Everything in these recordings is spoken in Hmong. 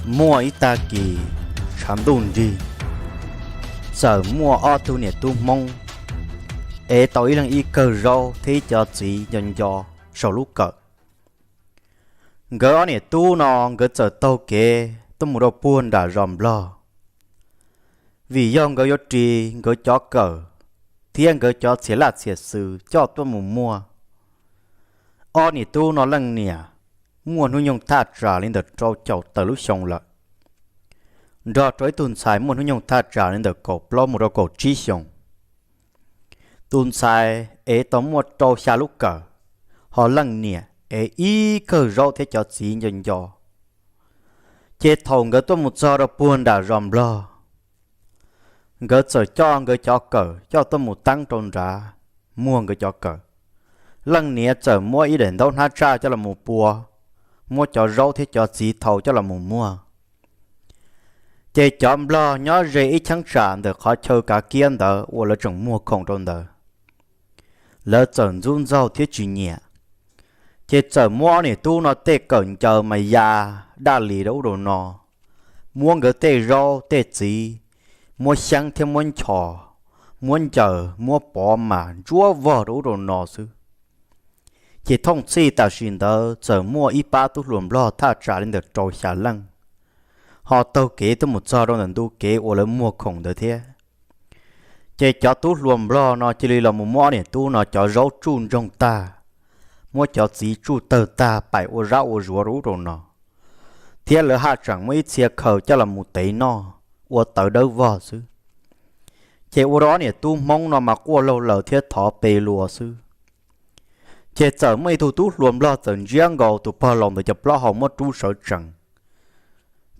Muaj ib tag kis tshav ntuj nrig, txawm muaj ob tug niam tub Hmoob ev tau ib leeg ib kawm zaub thiab ib co txiv nco nco saum lub kawm. Nkawd ob niam tub no nkawd txawm taug kev tuaj mus rau puag nram zos Nplog, vim yog nkawd yuav ris nkawd cov kawm thiab nkawd cov txhiab laj txhiab xwm coj tuaj mus muag. Ob niam tub no leej niam muaj hnub nyoog thaj tsam li ntawm rau caum tawm lub xyoo lawm, nrog rau ib tug ntxhais muaj hnub nyoog thaj tsam li ntawm kaum plaub mus rau kaum tsib xyoos. Tus ntxhais ev tau muaj rau xya lub kawm, ho leej niam ev ib kawm zaub thiab cov txiv nco nco. Ces thaum nkawd tuaj mus txog rau puag nram zos Nplog, nkawd txawm coj nkawd cov kawm coj tuaj mus teeb rau nrad, muag nkawd cov kawm. Leej niam txawm muab ib daim ntaub hnab tsaj coj los mus pua, muab cov zaub thiab cov txiv thau coj los mus muag. Ces cov Nplog nyob ze ib cheeb tsam ntawm qhov chaw kav kiab ntawd uas lawv tseem muag khoom rau ntawd, lawv txawm ntxub ntxaug thiab tsis nyiam. Ces txawm muab ob niam tub no tej kawm ncaws mas ya daj li rau ub rau no, muab nkawd tej zaub tej txiv, muab xyeeb thiab muab nchos, muab ncaws muab pov mas ntsuab vog rau ub rau no xwb. Ces thooj txhij tam sim ntawd txawm muaj ib pab tub hluas Nplog thaj tsam li ntawm rau xya leej, ho taug kev tuaj mus txog rau ntawm ntu kev uas lawv muag khoom ntawd thiab. Ces cov tub hluas Nplog no cia li los mus muab ob niam tub no cov zaub tsuj ntsoog tag, muab cov txiv tsuj tawg tag paim ua zab ua zuav rau ub rau no, thiab lawv haj tseem muab ib txhia khaws coj los mus tev noj ua tawv dawb vog xwb. Ces ua rau ob niam tub Hmoob no mas quaj laug lawm thiab thov pe luas xwb. Ces txawm muaj ib tug tub hluas Nplog txawm ntsiab nkaus tus pog laus ntawd cov plaub hau muab rub sawv tsees,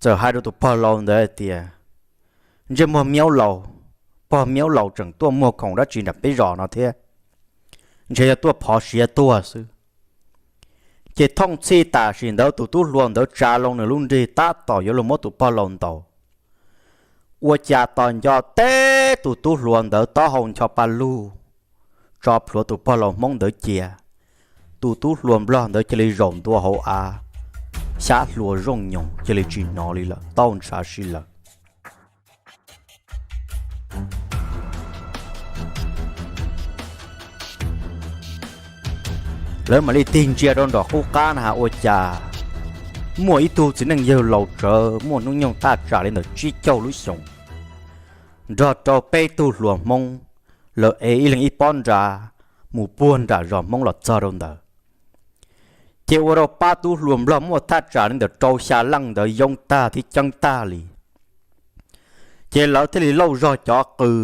txawm hais rau tus pog laus ntawd hais tias, Ntsej muag miaub laus, pog miaub laus tseem tuaj muag khoom dab tsi nram peb zos no thiab? Ntshe yog tuaj phov siav tuag xwb. Ces thooj txhij tam sim ntawd tus tub hluas ntawd tsa loo nws lub nrig tab tom yuav luag muab tus pog laus ntaus, ua cas tos nco teb tus tub hluas ntawd taub hau ncho pa lug, tso plhuav tus pog laus Hmoob ntawd cia. Tus tub hluas Nplog ntawd cia li zaum ntua hauv av, xyab hlua zooj nyoos cia li tsis hnov li lawm, tau ntshav si lawm. Lawv mam li tig ntsia rau nram qub qab na has ua cas muaj ib tug txiv neej yawg laus tsawv muaj hnub nyoog thaj tsam li ntawm tsib caug lub xyoos, nrog rau peb tug hluas Hmoob, lawv ev ib leeg ib pob nra mus puag nram zos Hmoob los txog rau ntawd. Ces ua rau pab tub hluas Nplog muaj thaj tsam li ntawm rau xya leej ntawd yoob tag thiab ceeb tag li. Ces lawv thiaj li lauj zog cov qws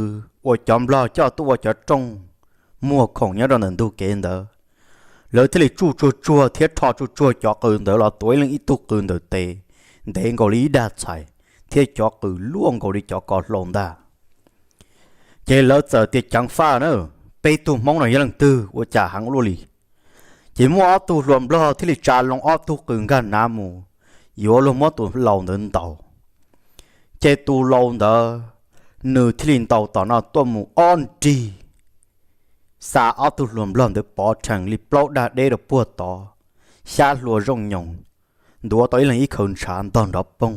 uas cov Nplog coj tuaj ua cov rooj muag khoom nyob rau ntawm ntug kev ntawd. Lawv thiaj li tsuj tsuag tsuag thiab rho tsuag tsuag cov qws ntawd los tuav ib leeg ib tug qws ntawm tes, ntev nkaus li ib dag txhais, thiab cov qws luaj nkaus li cov ko hlau ntag. Ces lawv txawm tias ceev faj na, peb tug Hmoob no yog leej twg ua cas heev ua luaj li. Ces muaj ob tug hluas Nplog thiaj li tsa loo ob tug qws nkag nav mus, yuav luag muab tus laus ntawd ntaus. Ces tus laus ntawd, nws thiaj li ntaus tom no tuaj mus ob nrig, xa ob tug hluas Nplog ntawd pov rhees li plaub dag deb rau puag tod, xyab hlua zooj nyoos, ntuav tau ib leeg ib khaw ntshav ntog nrov poog,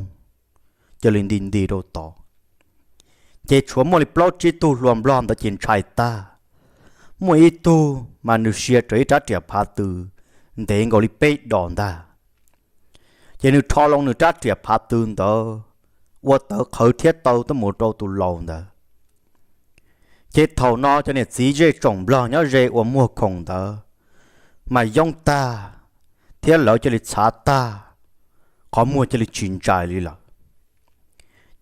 cia li nti nti rau tod. Ces tshuav muaj li plaub tsib tug hluas Nplog ntawd ces ntshai tag. Muaj ib tug mas nws sia raws ib rab riam phav tw ntev nkaus li peb dos ntag. Ces nws rho loo nws rab riam phav tw ntawd ua tawv qhawv thiab taw tuaj mus rau tus laus ntawd. Ces thaum no cov niam txiv zej tsoom Nplog nyob ze uas muag khoom ntawd mas yoob tag, thiab lawv cia li txhav tag, qhov muag cia li tsis ntsais li lawm.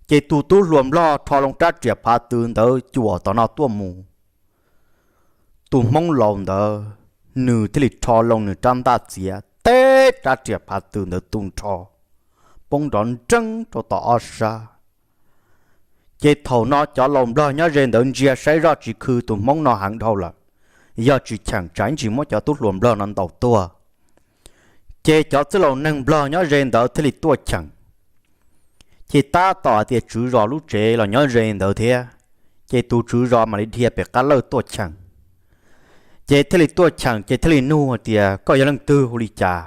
Ces tus tub hluas Nplog rho loo rab riam phav tw ntawd cuam tom no tuaj mus, tus Hmoob laus ntawd, nws thiaj li rho loo nws rab ntaj txiav teb rab riam phav tw ntawd tu nrho, poob nrov nreeb rau tom ob sab. Ces thaum no cov laus Nplog nyob ze ntawd ntsia saib zoj tsis khw tus Hmoob no heev dhau lawm, yog tsis cheem tsam ib ntsis muab cov tub hluas Nplog no ntaus tuag. Ces cov txwj laus neeg Nplog nyob ze ntawd thiaj li tuaj cheem. Ces tab tom hais tias tswv zos lub tsev los nyob ze ntawd thiab, ces tus tswv zos mam li dhia pem qab lawj tuaj cheem. Ces thiaj li tuaj cheem ces thiaj li nug hais tias, Koj yog leej twg hu li cas?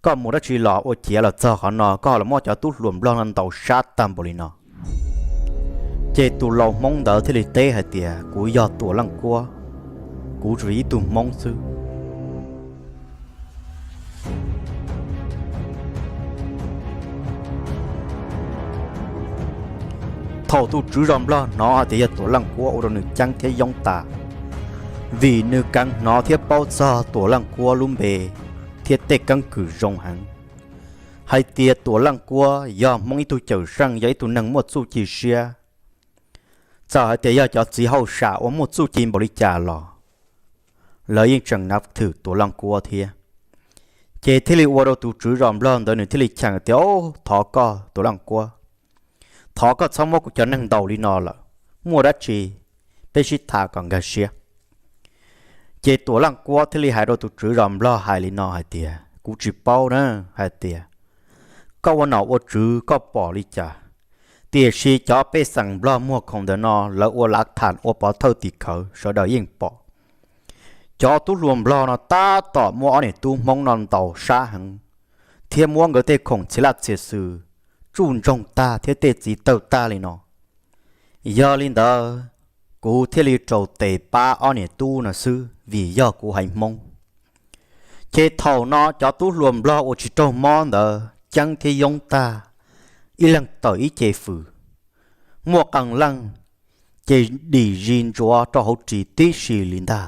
koj mus dab tsi los ua ciav los txog qhov no, koj ho los muab cov tub hluas nplog no ntaus sab tag npaum li no. Ces tus laus Hmoob ntawd thiaj li teb hais tias, kuv yog Tuam Leej Kuab, kuv tsuas yog ib tug Hmoob xwb. Thaum tus tswv zos nplog hnov hais tias yog Tuam Leej Kuab ua rau nws ceeb thiab yoob tas, vim nws kaav hnov thiab paub txog Tuam Leej Kuab lub npe thiab tej keeb kwm zoo heev, hais tias Tuam Leej Kuab yog Hmoob ib tug cawm seej, yog ib tug neeg muaj txuj ci siab. Txawm hais tias yog cov txiv hauj sam uas muaj txuj ci npaum li cas los lawv yeej tseem nav thwm Tuam Leej Kuab thiab. Ces thiaj li ua rau tus tswv zos nplog ntawd nws thiaj li cheem tias, o, thov koj Tuam Leej Kuab, thov koj txhob muab kuv cov neeg ntaus li no lawm, muaj dab tsi peb sib tham kom nkag siab. Ces Tuam Leej Kuab thiaj li hais rau tus tswv zos nplog hais li no hais tias, kuv tsis paub na, hais tias koj ua nom ua tswv koj pom li cas, tiam sis cov pej xeem nplog muag khoom ntawm no lawv ua lav tham ua pov thawj tim khawv sawv daws yeej pom. Cov tub hluas nplog no tab tom muab ob niam tub Hmoob no ntaus sab heev thiab muab nkawd tej khoom txhia laj txhia xwm tsuj ntsoog tag thiab tej txiv tawg tag li no. Yog li ntawd, kuv thiaj li raus tes pab ob niam tub no xwb vim yog kuv haiv Hmoob. Ces thaum no cov tub hluas nplog uas tsis raug mob ntawd ceeb thiab yoob tag, ib leeg tawm ib ce fws, muaj qee leej ces dim zis ntsuav rau hauv ris tib si li ntag.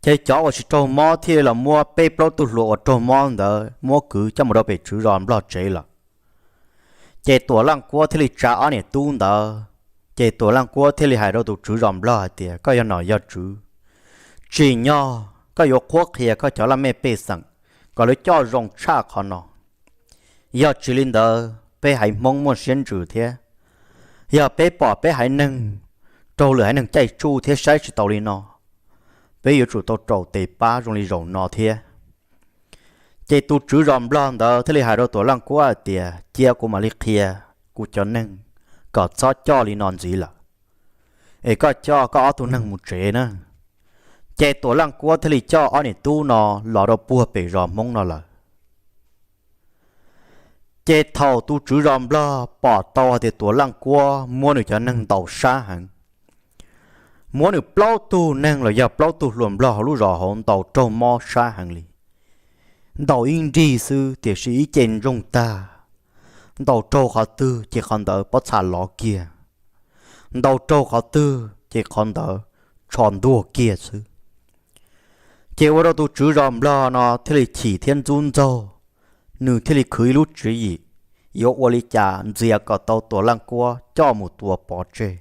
Ces cov uas tsis raug mob thiaj li los muab peb plaub tug hluas uas raug mob ntawd muab kwv coj mus rau pem tswv zos nplog tsev lawm. Ces Tuam Leej Kuab thiaj li tsa ob niam tub ntawd. Ces Tuam Leej Kuab thiaj li hais rau tus tswv zos nplog hais tias, koj yog nom yog tswv, tsim nyog koj yuav qhuab qhia koj cov laj mej pej xeem kom lawv coj zoo tshaj qhov no. Yog tsis li ntawd peb haiv Hmoob muaj siab ntsws thiab, yog peb pom peb haiv neeg raug lwm haiv neeg caij tsuj thiab saib tsis taus li no, peb yuav tsum tau raus tes pab zoo li zaum no thiab. Ces tus tswv zos nplog ntawd thiaj li hais rau Tuam Leej Kuab hais tias, cia kuv mam li qhia kuv cov neeg kom txhob coj li no ntxiv lawm, es koj coj koj ob tug neeg mus tsev na. Ces Tuam Leej Kuab thiaj li coj ob niam tub no los rau puag pem zos Hmoob no lawm. Ces thaum tus tswv zos nplog pom tau hais tias Tuam Leej Kuab muab nws cov neeg ntaus sab heev, muab nws plaub tug neeg los yog plaub tug hluas nplog hauv lub zos hauv ntaus raug mob sab heev li, ntaus ib nrig xwb tiam sis ib ce ntsoog tag, ntaus raug qhov twg ces qhov ntawd pob txha lov kiag, ntaus raug qhov twg ces qhov ntawd tsho ntuag kiag xwb. Ces ua rau tus tswv zos nplog no thiaj li chim thiab ntxub ntxaug, nws thiaj li khwv ib lub tswv yim yuav ua li cas ntxias kom tau Tuam Leej Kuab coj mus tua pov tseg.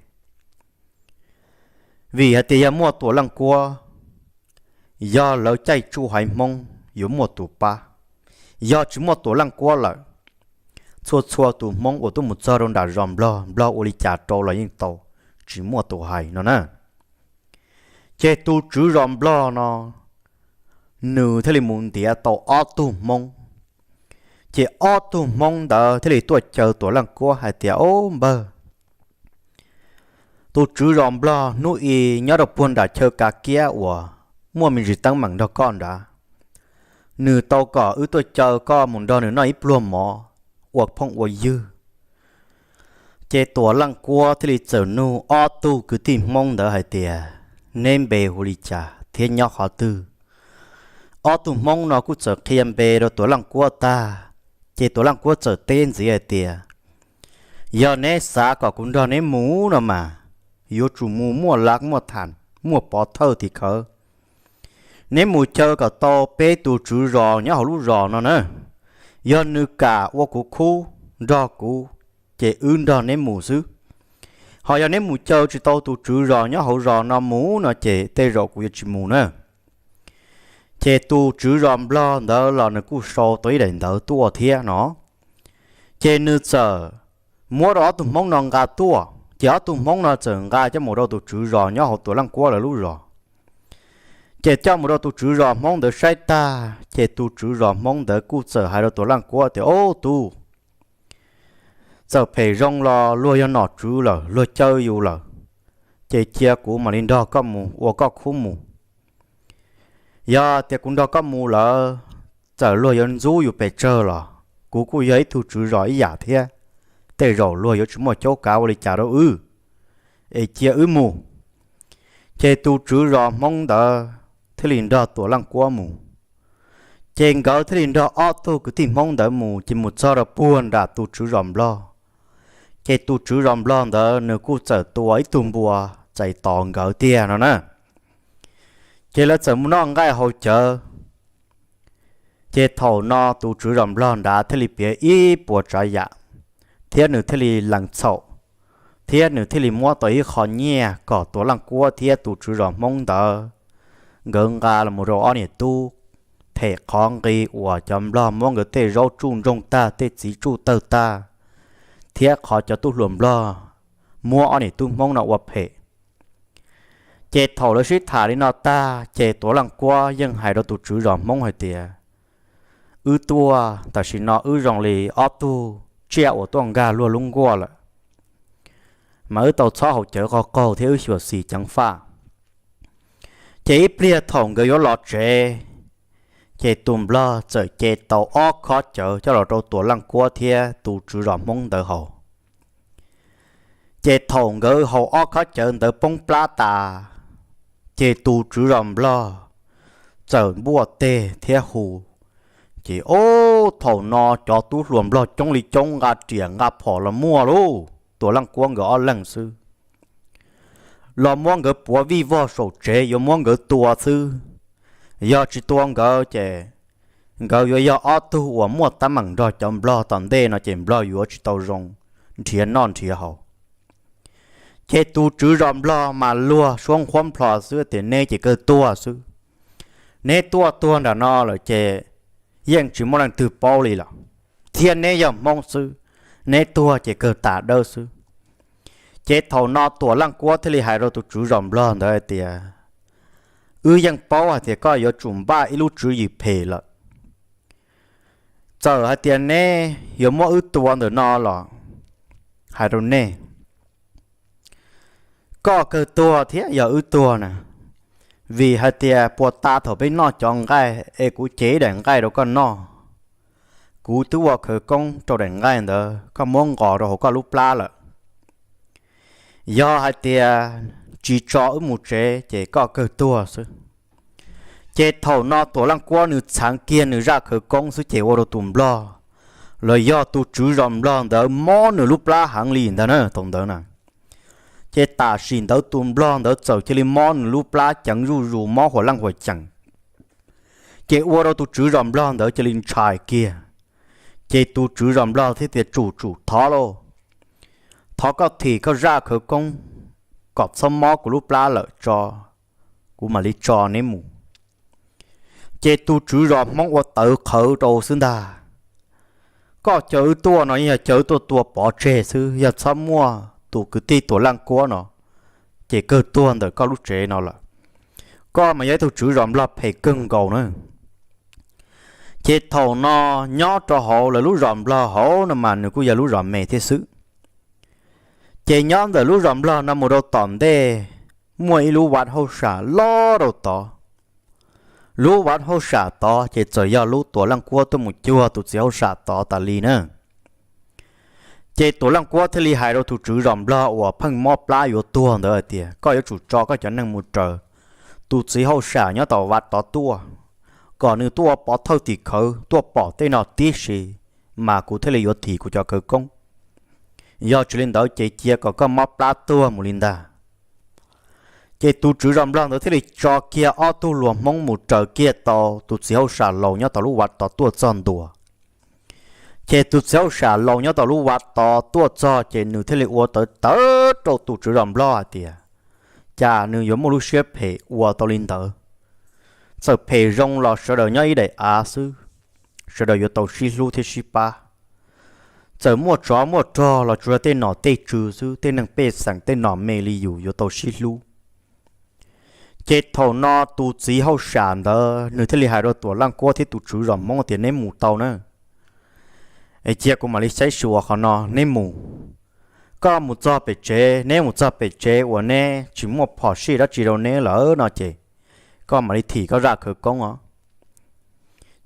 Vim hais tias yog muaj Tuam Leej Kuab, yog lawv caij tsuj haiv Hmoob yuav muaj tus pab. Yog tsis muaj Tuam Leej Kuab lawm, txhua txhua tus Hmoob uas tuaj mus txog rau nram zos nplog, nplog ua li cas rau los yeej tau, tsis muaj tus hais no na. Ces tus tswv zos nplog no nws thiaj li mus ntiav tau ob tug Hmoob. Ces ob tug Hmoob ntawd thiaj li tuaj caw Tuam Leej Kuab hais tias, o npawg, tus tswv zos nplog hnub i nyob rau puag nram chaw kav kiab uas muaj me ntsis teeb meem nrog koj nrad, nws tau kom wb tuaj caw koj mus nrog nws noj ib pluag mov ua phooj ua ywg. Ces Tuam Leej Kuab thiaj li txawm nug ob tug kwv tij Hmoob ntawd hais tias, neb npe hu li cas thiab nyob qhov twg? Ob tug Hmoob no kuj txawm qhia npe rau Tuam Leej Kuab tag, ces Tuam Leej Kuab txawm teb ntxiv hais tias, yog neb xav kom kuv nrog neb mus no mas, yuav tsum mus muaj lav muaj tham, muaj pov thawj tim khawv. Neb mus caw kom tau peb tus tswv zos nyob hauv lub zos no na. Yog nws kam ua kuv khub nrog kuv, ces wb nrog neb mus xwb. Ho yog neb mus caw tsis tau tus tswv zos nyob hauv zos no mus no ces tej zaum kuv yuav tsis mus na. Ces tus tswv zos nplog ntawd los nws kuj sau tau ib daim ntawv tuaj thiab no. Ces nws txawm muab rau ob tug Hmoob no nqa tuaj, ces ob tug Hmoob no txawm nqa coj mus rau tus tswv zos nyob hauv Tuam Leej Kuab lawv lub zos. Ces coj mus rau tus tswv zos Hmoob ntawd saib tag, ces tus tswv zos Hmoob ntawd kuj txawm hais rau Tuam Leej Kuab tias, o tub, txawm phem zoo los luag yog nom tswv lawm, luag caw yus lawm, ces cia kuv mam li nrog koj mus ua koj khub mus. Yog tias kuv nrog koj mus lawm, txawm luag yuav ntxub yus pes tsawg los kuv kuj yog ib tug tswv zos ib yam thiab. Tej zaum luag yuav tsis muaj caub kav ua li cas rau wb, es cia wb mus. Ces tus tswv zos Hmoob ntawd thiaj li nrog Tuam Leej Kuab mus. Ces nkawd thiaj li nrog ob tug kwv tij Hmoob ntawd mus, ces mus txog rau puag nram tus tswv zos Nplog. Ces tus tswv zos Nplog ntawd nws kuj txawm tua ib tug npua txais tos nkawd tiag no na. Ces lawv txawm mus noj nqaij haus cawv. Ces thaum no tus tswv zos Nplog nrad thiaj li piav ib puas tsav yam, thiab nws thiaj li lees txhaum, thiab nws thiaj li muab tau ib qho nyiaj kom Tuam Leej Kuab thiab tus tswv zos Hmoob ntawd nkawd nqa los rau ob niam tub phem qhov nqi uas cov Nplog muab nkawd tej zaub tsuj ntsoog tag, tej txiv tsuj tawg tag, thiab qhov cov tub hluas Nplog muab ob niam tub Hmoob no ua phem. Ces thaum lawv sib tham li no tag, ces Tuam Leej Kuab yeej hais rau tus tswv zos Hmoob hais tias, wb tuaj tam sim no wb zoo li ob tug tsiaj uas tuaj nkag luag lub nkuaj lawm, mas wb tau txhob haus cawv qaug qaug thiab wb xyuam xim ceev faj. Ces ib pliag thaum nkawd yuav los tsev, ces tus Nplog txawm ce tau ob khob cawv coj los rau Tuam Leej Kuab thiab tus tswv zos Hmoob ntawd haus. Ces thaum nkawd haus ob khob cawv ntawd poob plab tas, ces tus tswv zos Nplog txawm npuaj teg thiab hu, ces ob thaum no cov tub hluas Nplog coob li coob nqa riam nqa phom los muaj lauj, Tuam Leej Kuab nkawd ob leeg xwb los muab nkawd puav vij vog saum tsev yuav muab nkawd tua xwb. Yog tsis tua nkawd ces nkawd yuav yog ob tug uas muaj teeb meem nrog cov Nplog tom ntej no ces Nplog yuav tsis tau zoo nrhiav noj nrhiav haus. Ces tus tswv zos Nplog mas luag suab nqhuab nplho xwb tias neb ces kawg tuag xwb. Neb tuaj tuag nram no lawm ces yeej tsis muaj leej twg paub li lawm, thiab neb yog Hmoob xwb, neb tuag ces kawg tas dawb xwb. Ces thaum no Tuam Leej Kuab thiaj li hais rau tus tswv zos Nplog ntawd hais tias, wb yeej paub hais tias koj yuav tsum npaj ib lub tswv yim phem lawm. Txawm hais tias neb yuav muab wb tua ntawm no los, hais rau nej, koj kawg tuag thiab yog wb tuag na. Vim hais tias puas tas thaum peb noj cov nqaij es kuv cev ib daim nqaij rau koj noj, kuv twb ua khawv koob rau daim nqaij ntawd, koj muab nqos rau hauv koj lub plab lawm. Yog hais tias tsis tso wb mus tsev ces koj kawg tuag xwb. Ces thaum no Tuam Leej Kuab nws txheev kiag nws zaj khawv koob xwb ces ua rau tus Nplog los yog tus tswv zos Nplog ntawd mob nws lub plab heev li ntag na thaum ntawd na. Ces tam sim ntawd tus Nplog ntawd txawm cia li mob nws lub plab ceev zuj zus, mob huam leej huam ceem. Ces ua rau tus tswv zos Nplog ntawd cia li ntshai kiag. Ces tus tswv zos Nplog thiaj tias, tsum tsum thov lauj, thov koj thim koj zaj khawv koob kom txhob mob kuv lub plab lawm tso, kuv mam li tso neb mus. Ces tus tswv zos Hmoob ua tawv qhawv rau xwb ntag. Koj caw wb tuaj no yog caw wb tuaj tua pov tseg xwb, yog txhob muaj tus kwv tij Tuam Leej Kuab no ces kawg tuag ntawm koj lub tsev no lawm. Koj mas yog ib tug tswv zos Nplog phem kawg nkaus na. Ces thaum no nyob rau hauv lawv lub zos Nplog hauv no mas nws kuj yog lub zos me thiab xwb. Ces nyob ntawm lub zos Nplog no mus rau tom ntej muaj ib lub vaj hauj sam loj rau tod. Lub vaj hauj sam tod ces txawm yog lub Tuam Leej Kuab tuaj mus cuag tus txiv hauj sam tod tas li na. Ces Tuam Leej Kuab thiaj li hais rau tus tswv zos Nplog uas pheej mob plab yuav tuag ntawd hais tias, koj yuav tsum tso koj cov neeg mus raws tus txiv hauj sam nyob tom vaj tod tuaj, kom nws tuaj ua pov thawj tim khawv tuaj pom tej no tib si, mas kuv thiaj li yuav thim kuv cov khawv koob. Yog tsis li ntawd ces cia kom koj mob plab tuag mus li ntag. Ces tus tswv zos Nplog ntawd thiaj li tso kiag ob tug hluas Hmoob mus raws kiag tau tus txiv hauj sam laus nyob tom lub vaj tod tuaj txog ntua. Ces tus txiv hauj sam laus nyob tom lub vaj tod tuaj txog ces nws thiaj li ua tawv tawv rau tus tswv zos Nplog hais tias, cas nws yuav muaj lub siab phem ua tau li ntawd. Txawm phem zoo los sawv daws nyob ib daim av xwb, sawv daws yuav tau sib hlub thiab sib pab. Txawm muaj tsov muaj rog los tsuas yog tej nom tej tswv xwb, tej neeg pej xeem tej nom me li yus yuav tau sib hlub. Ces thaum no tus txiv hauj sam ntawd nws thiaj li hais rau Tuam Leej Kuab thiab tus tswv zos Hmoob tias, neb mus tau na, es cia kuv mam li saib xyuas qhov no, neb mus. Koj mus txog pem tsev, neb mus txog pem tsev uas neb tsis muaj phom sij dab tsi rau neb lawm no ces koj mam li thim koj zaj khawv koob os.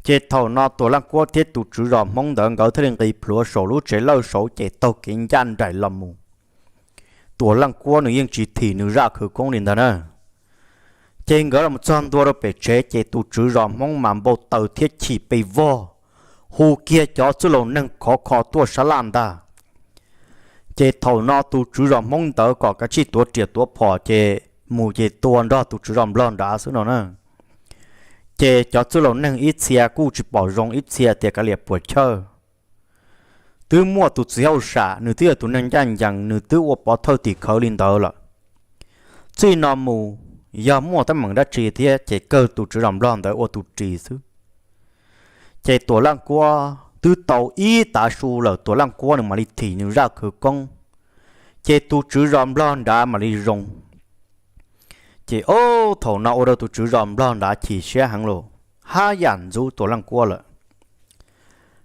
Ces thaum no Tuam Leej Kuab thiab tus tswv zos Hmoob ntawd nkawd thiaj li nqis plhuav saum lub tsev lawj saud ces taug kev ncaj nraim los mus. Tuam Leej Kuab nws yeej tsis thim nws zaj khawv koob li ntag na. Ces nkawd los txog ntua rau pem tsev ces tus tswv zos Hmoob mas npau taws thiab chim pes vog, hu kiag cov txwj laus neeg khov kho tuaj sab laj ntag. Ces thaum no tus tswv zos Hmoob ntawd kom kav tsij tuav riam tuav phom ces mus ces tua nrog tus tswv zos Nplog nrad xwb no na. Ces cov txwj laus neeg ib txhia kuj tsis pom zoo, ib txhia tias kav liam puas chawj. Twb muaj tus txiv hauj sam, nws twb yog tus neeg ncaj ncees, nws twb ua pov thawj tim khawv li ntawd lawm. Txij no mus, yog muaj teeb meem dab tsi thiab ces kawg tus tswv zos Nplog ntawd ua tus ris xwb. Ces Tuam Leej Kuab twb tau ib tav su lawm, Tuam Leej Kuab nws mam li thim nws zaj khawv koob, ces tus tswv zos Nplog nrad mam li zoo. Ces ob thaum no ua rau tus tswv zos Nplog nrad chim siab heev los, haj yam ntxub Tuam Leej Kuab lawm.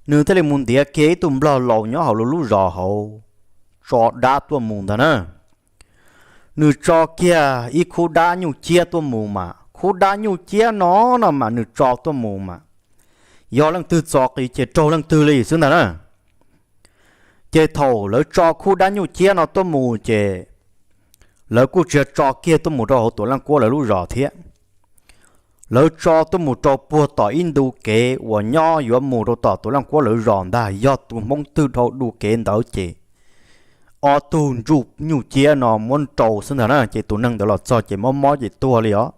Nws thiaj li mus ntiav kiag ib tug Nplog laus nyob hauv lub zos hauv tso dab tuaj mus ntag na. Nws tso kiag ib khub dab nyuj ciab tuaj mus mas, khub dab nyuj ciab no no mas nws tso tuaj mus mas, yog leej twg txo qis ces raug leej twg li xwb ntag na. Ces thaum lawv tso khub dab nyuj ciab no tuaj mus ces lawv kuj tsis yog tso kiag tuaj mus rau hauv Tuam Leej Kuab lawv lub zos thiab. Lawv tso tuaj mus rau puag tom ib ntu kev uas nyob yuav mus rau tom Tuam Leej Kuab lawv zos ntag, yog tus Hmoob twg dhau dua kev ntawd ces ob tug ntsuj nyuj ciab no muab nrau xwb ntag na. Ces tus neeg ntawd los txog ces mob mob ces tuag li os.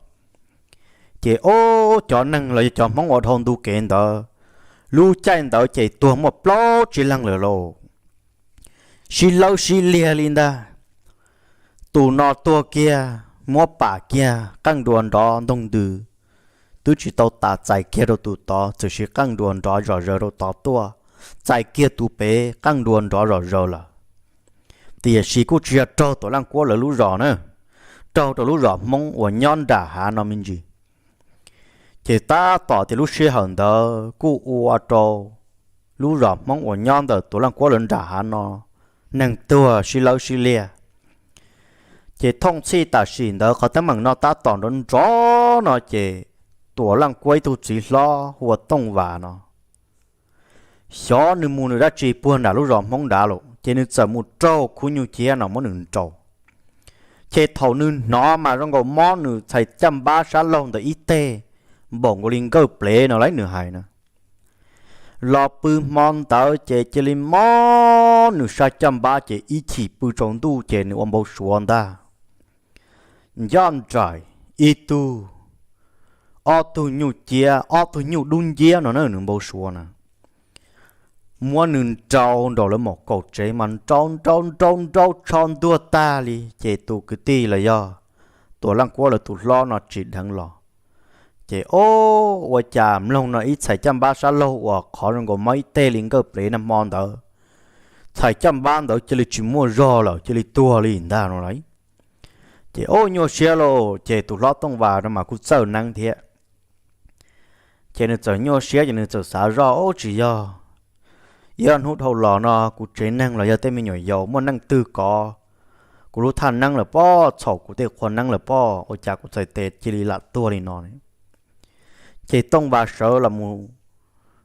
Ces ob cov neeg los yog cov Hmoob uas dhau ntu kev ntawd, lub caij ntawd ces tuag muaj plaub tsib leeg lawm lauj. Sib lawb sib liag li ntag. Tus no tuag kiag, muab pam kiag qeej dua nrov ntoog ntws, twb tsis tau tas txais kiag rau tus tod, txawm sis qeej dua nrov zom zaws rau tod tuaj, txais kiag tus pem qeej dua nrov zom zaws lawm. Tiam sis kuj tsis yog raug Tuam Leej Kuab lawv lub zos na, raug rau lub zos Hmoob uas nyob nram hav no me ntsis. Ces tab tom tias lub sij hawm ntawd kuj ua rau lub zos Hmoob uas nyob ntawm Tuam Leej Kuab lawv nram hav no neeg tuag sib lawb sib liag. Ces thooj txhij tam sim ntawd qhov teeb meem no tab tom nrov nrov no ces Tuam Leej Kuab ib tug txiv hlob hu ua Tooj Vas no, xyov nws mus nws dab tsi puag nram lub zos Hmoob nrad lawm ces nws txawm mus raug khub nyuj ciab no muab nws nrau. Ces thaum nws hnov mas zoo nkaus mob nws txhais caj npab sab laug ntawd ib teg, npaum nkaus li nkawj plev no lauj, nws hais na. Los pw hmo ntawd ces cia li mob nws sab caj npab ces ib chim pw tsaus ntuj ces nws ua npau suav ntag. Ncaj nraim ib tug, ob tug nyuj ciab, ob tug nyuj dub nciab no na, nws npau suav na. Muab nws nrau nraum lawv maum kaum tsev mas nrau nrau nrau nrau tsho ntuag tag li ces tus kwv tij los yog Tuam Leej Kuab lawv tus hlob no tsim dheev los. Ces o, ua cas mloog no ib txhais caj npab sab laug uas qhov zoo nkaus mob ib teg li nkawj plev nag hmo ntawd, txhais caj npab ntawd cia li tsis muaj zog lawm, cia li tuag li ntag no lauj. Ces o, nyuaj siab lauj, ces tus hlob Tooj Vas no mas kuj txawj neeb thiab. Ces nws txawm nyuaj siab ces nws txawm xav zoj, o, tsis yog, ib ob hnub dhau los no kuv tsev neeg los yog tej me nyuam yaus muaj neej twg kov kuv lub thaj neeb lawm pob, txhaum kuv tej qhua neeb lawm pob, ua cas kuv txhais tes cia li lam tuag li no. Ces Tooj Vas sawv los mus,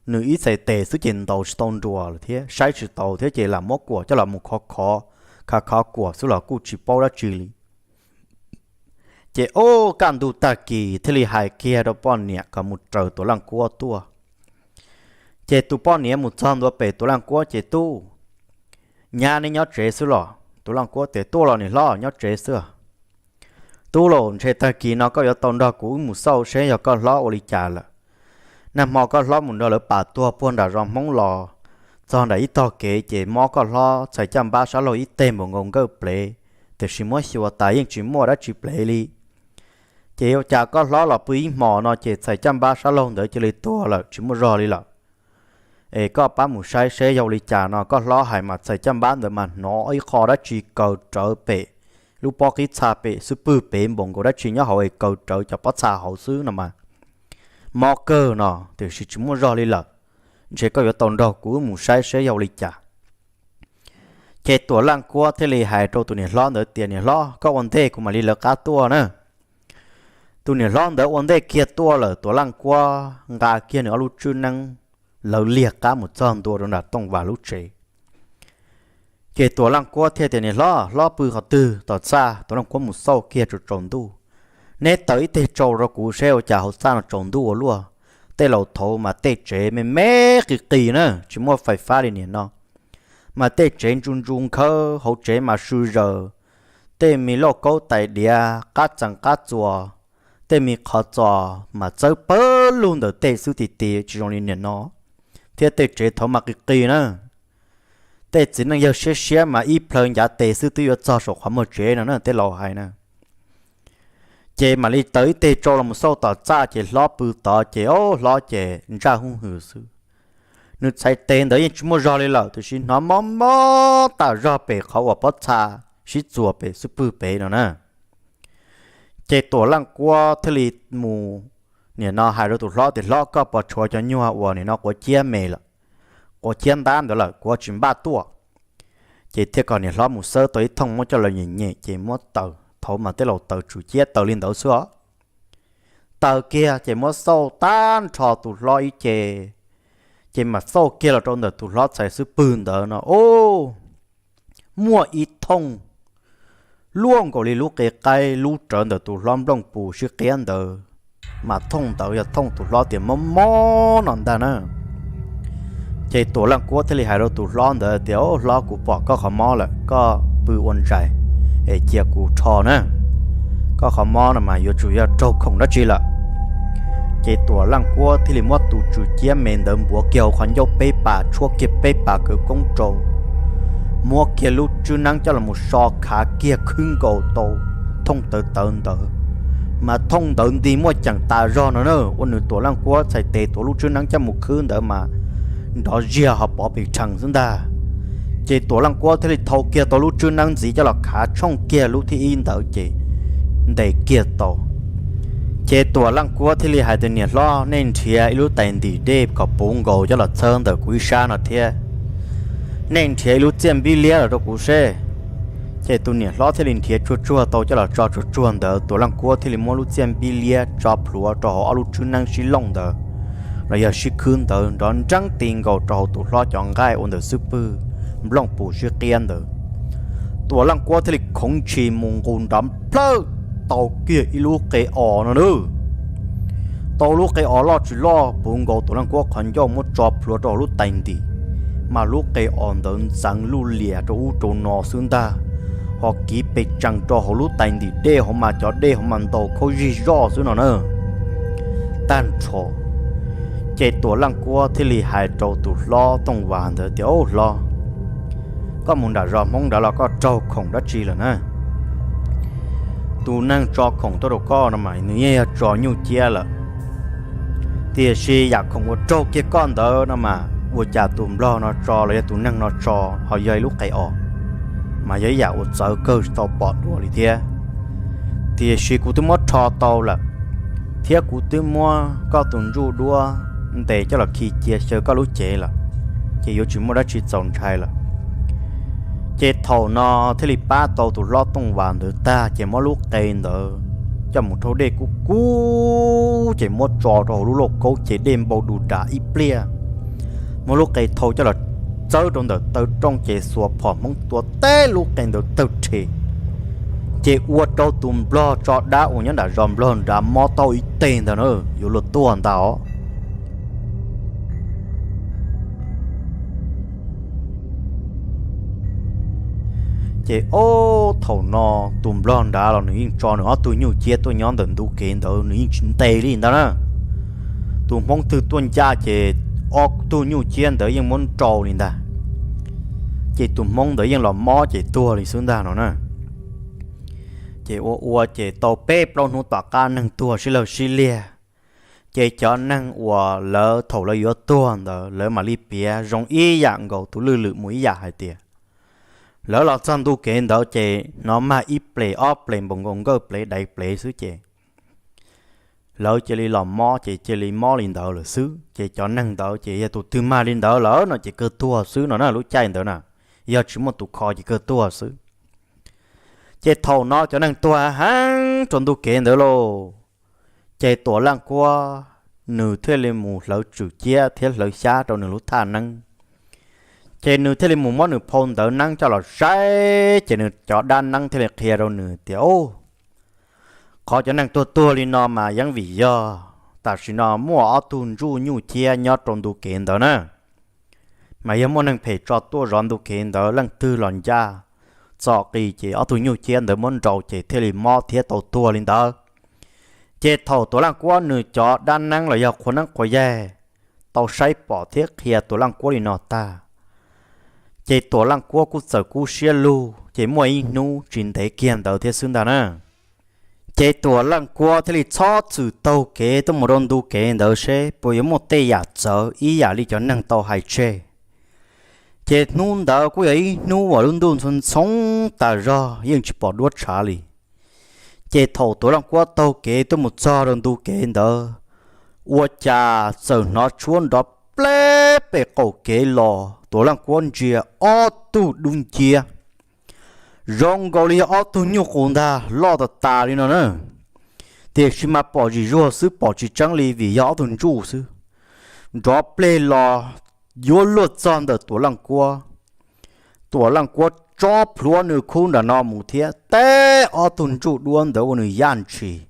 nws ib txhais tes xwb ces ntaus tsis tau nruas lawm thiab saib tsis taus thiab ces lam muab kuam coj los mus khov khov, khav khov kuam xwb los kuj tsis paub dab tsi li. Ces o, kaj ntug tag kis thiaj li hais kiag rau poj niam kom mus raws Tuam Leej Kuab tuaj. Ces tus poj niam mus txog ntua pem Tuam Leej Kuab ces, tub, nyab neb nyob tsev xwb los? Tuam Leej Kuab tias, tuaj los niam hlob, nyob tsev xwb. Tub los, ntshe tag kis no koj yuav tau nrog kuv wb mus xauj seb yog koj hlob ua li cas lawm. Nag hmo koj hlob mus nrog lawv pam tuag puag nram zos Hmoob los, txog nram ib tog kev ces mob koj hlob txhais caj npab sab laug ib teg npaum nkaus nkawj plev, tiam sis muab xyuas tas yeej tsis muaj dab tsi plev li. Ces ua cas koj hlob los pw ib hmos no ces txhais caj npab sab laug ntawd cia li tuag lawm tsis muaj zog li lawm. Es koj pab mus saib seb yog ua li cas no, koj hlob hais mas txhais caj npab ntawd mas hnov ib qho dab tsi kaws rawv pem lub pob qib txha pem xub pwg pem npaum nkaus dab tsi nyob hauv es kaws rawv cov pob txha hauv xwb no mas. Mob kawg no tiam sis tsis muaj zog li lawm. Ntshe koj yuav tau nrog kuv wb mus saib seb yog ua li cas. Ces Tuam Leej Kuab thiaj li hais rau tus niam hlob ntawd tias, niam hlob, koj ua ntej kuv mam li lawv qab tuaj na. Tus niam hlob ntawd ua ntej kiag tuaj lawm, Tuam Leej Kuab nqa kiag nws ob lub tswb neeb lawv liag qab mus txog ntua rau nram Tooj Vas lub tsev. Ces Tuam Leej Kuab thiaj tias, Niam hlob, hlob pw qhov twg tom txaj? Tuam Leej Kuab mus xauj kiag tsaus tsaus ntuj. Neb taws ib teg tsau rau kuv seb ua cas hauv txaj no tsaus ntuj ua luaj. Tej laus thaud mas tej tsev me me qis qis na, tsis muaj fais fab li niaj no, mas tej tsev ntsu ntsu nkhawb, hauv tsev mas sw zaws, tej me lauj kaub tais diav, qab txees qab txuas, tej me qhov txos mas txawb pawg lug ntawm tej xwb ti ti, tsis zoo li niaj no. Thiab tej tsev thaud mas qis qis na, tej txiv neej yawg siab siab mas ib plhaw ncav tes xwb twb yuav txog saum qhov muag tsev no na, tej laus hais na. Ces mam li taws ib teg tsau los mus xauj tom txaj, ces hlob pw tod, ces ob hlob ces ntsaj hwj hwm xwb. Nws txhais tes ntawd yeej tsis muaj zog li lawm, tiam sis hnov mob mob tas zog pem qhov uas pob txha sib txuas pem xub pwg pem no na. Ces Tuam Leej Kuab thiaj li mus, niaj no hais rau tus hlob tias, Hlob, koj puas tshuav cov nyuag uas niaj no quav ciab me lawm, quav ciab ntab ntawd lawm, kuv tsis npaj tuaj. Ces thiaj kom niam hlob mus xawb tau ib thooj muab coj los nyem nyem, ces muab taws, thaud mas tej laus taws tswm ciab taws li ntawd xwb os. Taws kiag ces muab xauj tag nrho tus hlob ib ce, ces mam xauj kiag los rau ntawm tus hlob txhais xub pwg ntawd no, ub, muaj ib thooj luaj nkaus li lub qe qaib lub rawv ntawm tus hlob nplooj pus sib qiab ntawd, mas thooj ntawd yog thooj tus hlob tias mob mob no ntag na. Ces Tuam Leej Kuab thiaj li hais rau tus hlob ntawd tias, Au hlob, kuv pom koj qhov mob lawm, koj pw ua ntsais es cia kuv rho na. Koj qhov mob no mas yuav tsum yog raug khoom dab tsi lawm. Ces Tuam Leej Kuab thiaj li muab tus tswm ciab me ntawd npuav kiag hauv qhov ncauj peb pas, tshuab kiag peb pas kawv koob rau, muab kiag lub tswb neeb coj los so khav kiag khwb nkaus tau thooj tawv tawv ntawd, mas thooj ntawd nti muaj ceem tas zog no na, ua nws Tuam Leej Kuab txhais tes tuav lub tswb neeb coj mus khwb ntawd mas nrov ziag ho pov pes rhees xwb ntag. Ces Tuam Leej Kuab thiaj li thau kiag tau lub tswb neeb ntxiv coj los khav tshooj kiag lub thib ib ntawd ces ntes kiag tau. Ces Tuam Leej Kuab thiaj li hais tias, Niam hlob, nej nrhiav ib lub tais ntim dej kom puv nkaus coj los txhawb ntawm kuv ib sab no thiab. Nej nrhiav ib lub txiaj npib liab los rau kuv seb. Ces tus niam hlob thiaj li nrhiav tsuag tsuag tau coj los tso tsuag tsuag ntawd, Tuam Leej Kuab thiaj li muab lub txiaj npib liab tso plhuav rau hauv ob lub tswb neeb sib looj ntawd los yog sib khwb ntawd nrov nreeb ti nkaus rau hauv tus hlob cov nqaij ua ntawm xub pwg nplooj pus sib qiab ntawd. Tuam Leej Kuab thiaj li khoov ntshis mus nqus nrov plawg tau kiag ib lub qe os no na. Tau lub qe os loj tsis loj puv nkaus Tuam Leej Kuab qhov ncauj muab tso plhuav rau hauv lub tais ntim, mas lub qe os ntawd ntxeev luj lias rau ub rau no xwb ntag, ho kiv pes tsees rau hauv lub tais ntim dej hauv mas cov dej hauv mas ntaus khaub zig zoj xwb no na. Tag nrho ces Tuam Leej Kuab thiaj li hais rau tus hlob Tooj Vas ntawd tias, Au hlob, koj mus nram zos Hmoob nrad los koj raug khoom dab tsi lawm na? Tus neeg tso khoom tuaj rau koj no mas nws yeej yog tso nyuj ciab lawm. Tiam sis yam khoom uas raug kiag koj ntawd no mas ua cas tus nplog no tso los yog tus neeg no tso ho yog ib lub qe os, mas yog ib yam uas txawv kawg tsis tau pom dua li thiab. Tiam sis kuv twb muab rho tau lawm, thiab kuv twb muab koj tus ntsuj duab ntes coj los khi cia xyaw koj lub cev lawm, ces yuav tsis muaj dab tsi txaus ntshai lawm. Ces thaum no thiaj li pab tau tus hlob Tooj Vas ntawd tag, ces muab lub qe ntawd coj mus rhaub dej kub kub, ces muab tso rau hauv lub lauj kaub, ces dej npau du dav ib pliag. Muab lub qe thau coj los txawb rau ntawm taw rooj, ces xuas phom Hmoob tua teb lub qe ntawd tawg rhe, ces ua rau tus nplog tso dab uas nyob nram zos nplog nrad mob tau ib teg ntag na, yuav luag tuag ntag os. Ces ob thaum no tus nplog nrad los nws yeej tso nws ob tug nyuj ciab tuaj nyob ntawm ntu kev ntawd, nws yeej tsis ntes li ntag na. Tus Hmoob twg tuaj ncaj ces ob tug nyuj ciab ntawd yeej muab nrau li ntag. Ces tus Hmoob ntawd yeej los mob ces tuag li xwb ntag no na. Ces ua ua ces tau peb plaub hnub tom qab neeg tuag sib lawg sib liag. Ces cov neeg uas lawv thaum lawv yuav tuag ntawd lawv mam li piav zoo ib yam nkaus tus lwj lwm mus ib yam hais tias, lawv los txog ntu kev ntawd ces hnov mag ib ples ob ples npaum nkaus nkawj plev daiv plev xwb ces lawv cia li los mob ces cia li mob li ntawd lawm xwb. Ces cov neeg ntawd ces yog tus twg mag li ntawd lawm no ces kawg tuag xwb no na, lub caij ntawd na, yog tsis muaj tus kho ces kawg tuag xwb. Ces thaum no cov neeg tuag heev rau ntu kev ntawd lauj, Ces Tuam Leej Kuab nws thiaj li mus hlawv tswm ciab thiab hlawv xyab rau nws lub thaj neeb. Ces nws thiaj li mus muab nws phau ntawv neeb coj los saib, ces nws cov dab neeb thiaj li qhia rau nws tias, Ub, qhov cov neeg tuag tuag li no mas yeej vim yog tam sim no muaj ob tug ntsuj nyuj ciab nyob rau ntu kev ntawd na. Mas yog muaj neeg phem tso tuaj zov ntu kev ntawd, leej twg los ncaj txom qis ces ob tug nyuj ciab ntawd muab nrau ces thiaj li mob thiab tau tuag li ntawd. Ces thaum Tuam Leej Kuab nws cov dab neeb los yog qhua neeb qhua yaig tau saib pom thiab qhia Tuam Leej Kuab li no tag, ces Tuam Leej Kuab kuj txawm kub siab lug, ces muaj ib hnub tsis ntev kiag ntawd thiab xwb ntag na, ces Tuam Leej Kuab thiaj li txhob txwm taug kev tuaj mus rau ntu kev ntawd seb puas yuav muaj tej yam txawv ib yam li cov neeg tau hais tseg. Ces hnub ntawd kuj yog ib hnub uas lub ntuj ntxhoo ntxhoo tas zog, yeej tsis pom duab tshav li. Ces thaum Tuam Leej Kuab taug kev tuaj mus txog rau ntu kev ntawd, ua cas txawm hnov tshuab nrov pleb pem qaum kev los, Tuam Leej Kuab ntsia ob tug dub nciab zoo nkaus li yog ob tug nyuj qus ntag, loj tas tas li no na. Tiam sis mas pom zim zuag xwb, pom tsis tseeb li vim yog ob tug ntsuj xwb. Nrov pleg los yuav luag txog ntawm Tuam Leej Kuab. Tuam Leej Kuab tso plhuav nws khub nram no mus thiab teb ob tug ntsuj duab ntawd ua nws yaj ntshis,